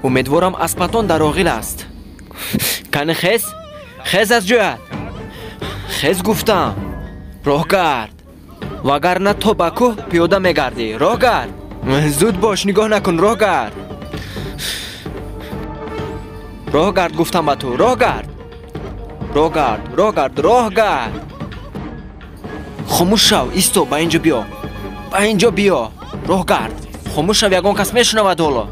Умедворам аспатон дар оғил аст. Кани хез? Хез аз ҷоят. Хез гуфтам. Роҳ гард. Вагарна то ба кӯҳ пиёда мегардӣ. Роҳ гард. Зуд бош, нигоҳ накун, роҳ гард. Роҳ гард гуфтам ба ту. Роҳ гард. Роҳ гард, роҳ гард, роҳ гард. Хомӯш шав, исто, ба инҷо биё. Ба инҷо биё. Роҳ гард. Хомӯш шав, ягон кас мешунавад ҳоло.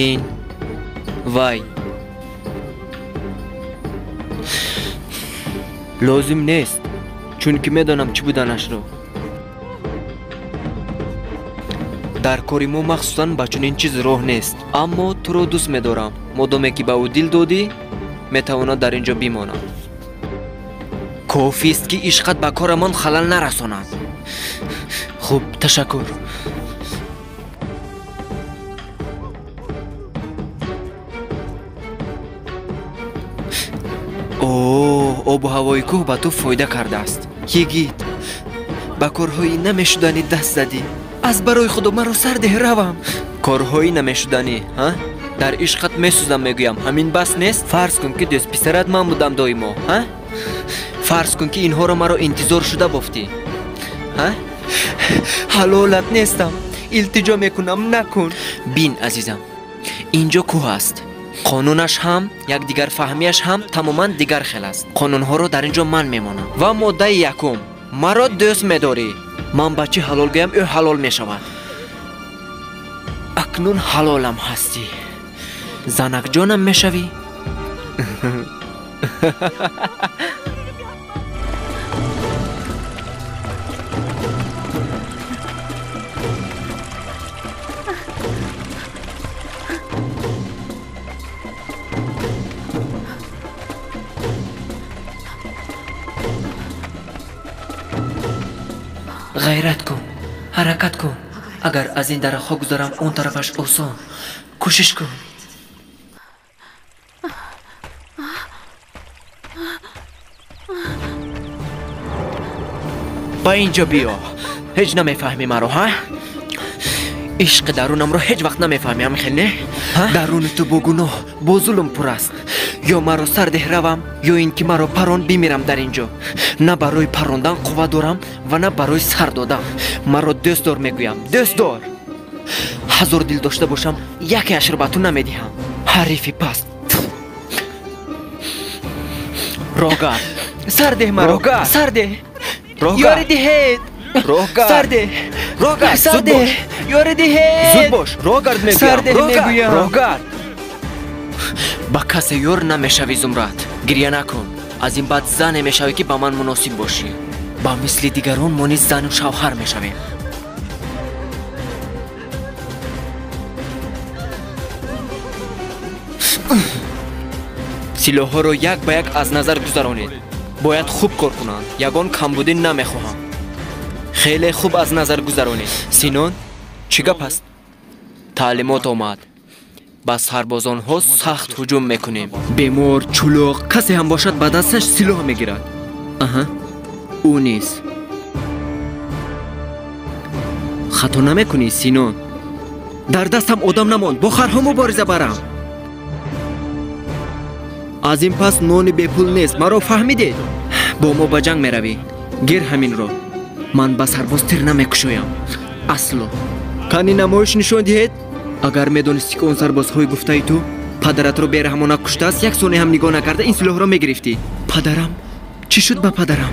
Ин вай лозим нест, чунки медонам чӣ буданашро. Дар кори мо махсусан ба чунин чиз роҳ нест, аммо туро дӯст медорам. Модоме ки ба ӯ дил додӣ, метавонад дар ин ҷо бимонад. Кофист ки ишқат ба корамон халал нарасонад. Хуб, ташаккур. Обу ҳавои кӯҳ ба ту фоида кардааст. Йигит, ба корҳои намешуданӣ даст задӣ. Аз барои худо маро сар деҳ, равам. Корҳои намешуданӣ, ҳа? Дар ишқат месӯзам, мегӯям. Ҳамин бас нест? Фарз кун ки дӯстписарат ман будам доимо, ҳа? Фарз кун ки инҳоро маро интизор шуда бофтӣ, ҳа? Ҳалолат нестам, илтиҷо мекунам, накун. Бин, азизам, инҷо кӯҳ аст. Қонунаш ҳам, якдигарфаҳмиаш ҳам тамоман дигар хел аст. Қонунҳоро дар ин ҷо ман мемонам. Ва моддаи якум: маро дӯст медорӣ. Ман ба чӣ ҳалол гӯям, ӯ ҳалол мешавад. Акнун ҳалолам ҳастӣ. Занакҷонам мешавӣ? Ғайрат кун, ҳаракат кун. Агар аз ин дарахҳо гузарам, он тарафаш осон. Кӯшиш кун. Ба ин ҷо биё. Ҳеҷ намефаҳмӣ маро, ҳа? Ишқи дарунамро ҳеҷ вақт намефаҳмӣ, ҳамин хел не? Даруни ту бо гуноҳ, бо зулм пур аст. Ё маро сар деҳ равам, ё ин ки маро парон бимирам дар ин ҷо. На барои парондан қувва дорам ва на барои сар додан. Маро дӯст дор, мегӯям, дӯст дор. Ҳазор дил дошта бошам, якеашро ба ту намедиҳам. Ҳарифи паст. Роҳ гард. Сар деҳ маро, сар деҳ. Ёри диҳед. Роҳ гард. Сар деҳ. Роҳ гард. Сар деҳ. Ёри диҳед. Зуд бош. Роҳ гард мегӯям. Сар деҳ мегӯям. Роҳ гард. Ба касе ёр намешавӣ, Зумрад. Гиря накун. Аз ин баъд зане мешавӣ, ки ба ман муносиб бошӣ. Ба мисли дигарон мо низ зану шавҳар мешавем. Силоҳҳоро як ба як аз назар гузаронед. Бояд хуб кор кунанд. Ягон камбудӣ намехоҳам. Хеле хуб аз назар гузаронед. Синон, чӣ гап аст? Таълимот омад. Ба сарбозонҳо сахт ҳуҷум мекунем. Бемор, чулоқ, касе ҳам бошад, ба дасташ силоҳ мегирад. Аҳа, ӯ низ. Хато намекунӣ, Синон? Дар дастам одам намонд, бо харҳо мубориза барам. Аз ин пас нони бепул нест, маро фаҳмидед? Бо мо ба ҷанг меравӣ. Гир ҳаминро. Ман ба сарбоз тир намекушоям. Асло. Кани намоиш нишон диҳед? Агар медонистӣ, ки он сарбозҳои гуфтаи ту падаратро бераҳмона куштааст, як сония ҳам нигоҳ накарда ин силоҳро мегирифтӣ. Падарам? Чӣ шуд ба падарам?